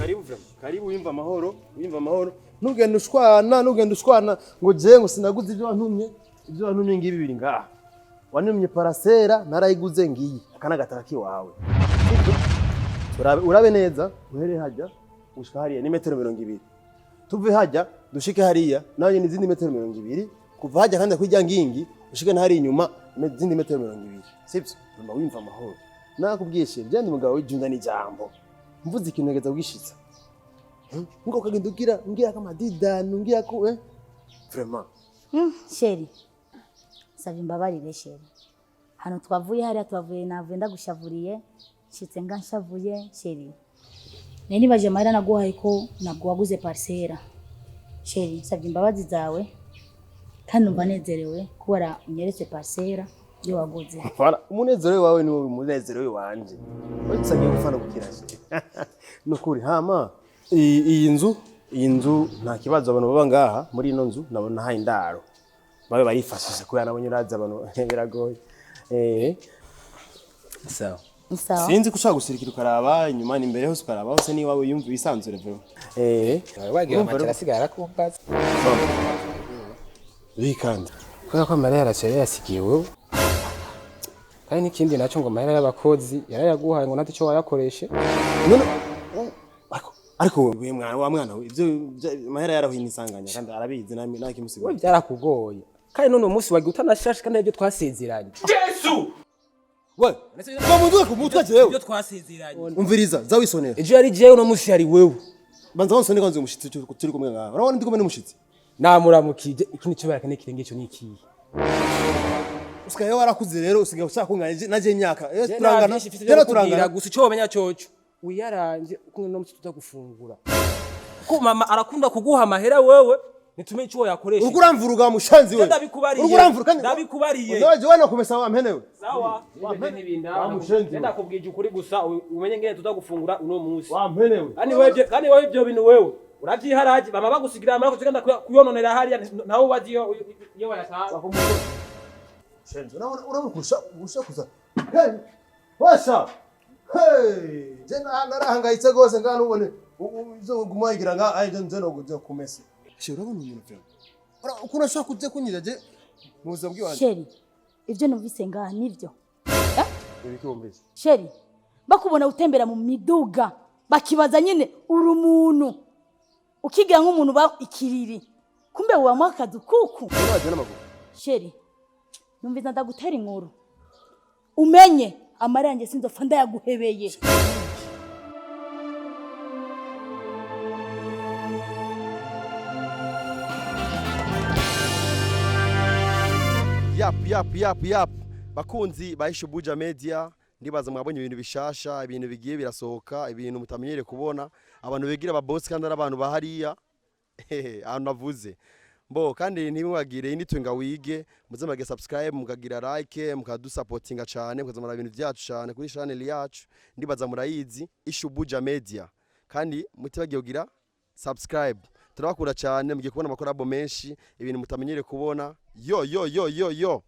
Karibu vraiment, karibu, wimva amahoro, wimva amahoro. Ntugende ushwana, ntugende ushwana ngo je ngo sinaguze ibyo wantumye. Ibyo wantumye ngibi biri ngaha. Wantumye parcelle, narayiguze, ngiyi. Aka n'agataka kiwawe. Sibyo? Urabe, urabe neza, uhere hajya gushika hariya ni metero 20. Tuve hajya dushike hariya nawe ni izindi metero 20. Kuva hajya kandi kwijya ngingi ushike na hariya inyuma izindi metero 20. Sibyo? Mama, wimva amahoro. Nakubwiye chéri, je ndi umugabo w'ijunda n'ijambo. Mvuze ikintu ntegeza kugishitsa. Ngo ukagenda ugira ngira kama didani, ngira ko vraiment. Chéri, saba imbabarire chéri. Hano twavuye, hariya twavuye, navuye ndagushavuriye, nshitse nga nshavuye chéri. Nari nibaje amahera naguhaye ko ntabwo waguze parcelle. Chéri, nsabye imbabazi zawe kandi numva nezerewe kubera unyeretse parcelle iyo waguze. Voilà, umunezero wawe ni wowe umunezero wanje. Uretse gufana gukira. Nukuri hama iyi nzu nta kibazo. Abantu baba ngaha muri ino nzu nabona haye indaro. Babe barifashisha kubera nabonye uraza abantu biragoye. Sawa. Ni sawa. Sinzi ko ushaka gusirikira ukaraba inyuma n'imbere hose, ukaraba hose ni iwawe, yumva wisanzure vraiment. Wagira Urumva amatara rero- asigara arakumbaza. Bikandi. Kubera ko amarira yaraciye yasigiye wowe. Kandi n'ikindi nacyo, ngo amahera y'abakozi yarayaguhaye, ngo natwe icyo wayakoreshe. None ariko we mwana wa mwana we, ivyo amahera yarahuye n'isanganya kandi arabizi nta We kimusigura. byarakugoye. Kandi none uwo munsi wagiye utanashashe kandi aribyo twasezeranye. We, ngo mutwe ku mutwe jewe. Ibyo twasezeranye. Umviriza, za wisonera. Ejo yari jewe, uno munsi yari wewe. Banza wansone kwanza, umushitsi turi kumwe ngaha. Urabona ndi kumwe n'umushitsi. Namuramukije, ikindi cyo barakane kirenge cyo nikiye. Usigaye warakuze rero, usigaye ushaka kungana naje imyaka. Je Turangana. nta byinshi mfise byo Rero kukubwira, turangana. gusa icyo womenya coco, wiyaranje kumwe no musi tuza gufungura. Ko mama arakunda kuguha amahera wewe, nitumenye icyo yakoresha. Uriko uramvuruga, mushanzi we. Ndabikubariye. Uriko uramvuruga kandi Ndabikubariye. Ndaje wana kumesa wa mpene we. Sawa. Wa mushenzi we. Ndakubwije ukuri gusa umenye ngene tuza gufungura uno munsi. Wa mpene we. Kandi wewe, kandi wewe ibyo bintu wewe uravyiharaje, mama bagusigira amara kugenda kuyononera hariya, nawe ubazi iyo wayatanga. Shenzi, urabona urabona kurusha kuza. Hey! Washa. Hey! Je narahangayitse gose ngana ubone izo guma yigira nga ayi nje no kuja kumesa. She, urabona umuntu vraiment. Ukuntu ashaka kuja kunyira je mu buzima bw'iwanje. Chéri, ibyo numvise ngaha nibyo? Ibiki wumvise? Chéri, bakubona utembera mu miduga bakibaza nyine uri umuntu, ukigira nk'umuntu ba ikiriri, kumbe wubamo akazu kuku. Uraje n'amaguru. Chéri, numvise ndagutera inkuru, umenye amara yanjye sinzopfa ndayaguhebeye. Yap yap yap yap, bakunzi ba Ishubuja Media, ndibaza mwabonye ibintu bishasha, ibintu bigiye birasohoka, ibintu mutamenyere kubona abantu bigira aba boss kandi ari abantu bahariya ahantu navuze mbo. Kandi ntimwagire indi twenga wige, muze murage subscribe, mukagira like, mukadusapotinga cyane, mukazamara ibintu byacu cyane kuri channel yacu. Ndibaza murayizi, Ishubuja Media. Kandi mutibagiye kugira subscribe. Turabakunda cyane, mugiye kubona amakorabo menshi, ibintu mutamenyere kubona. Yo yo yo yo yo.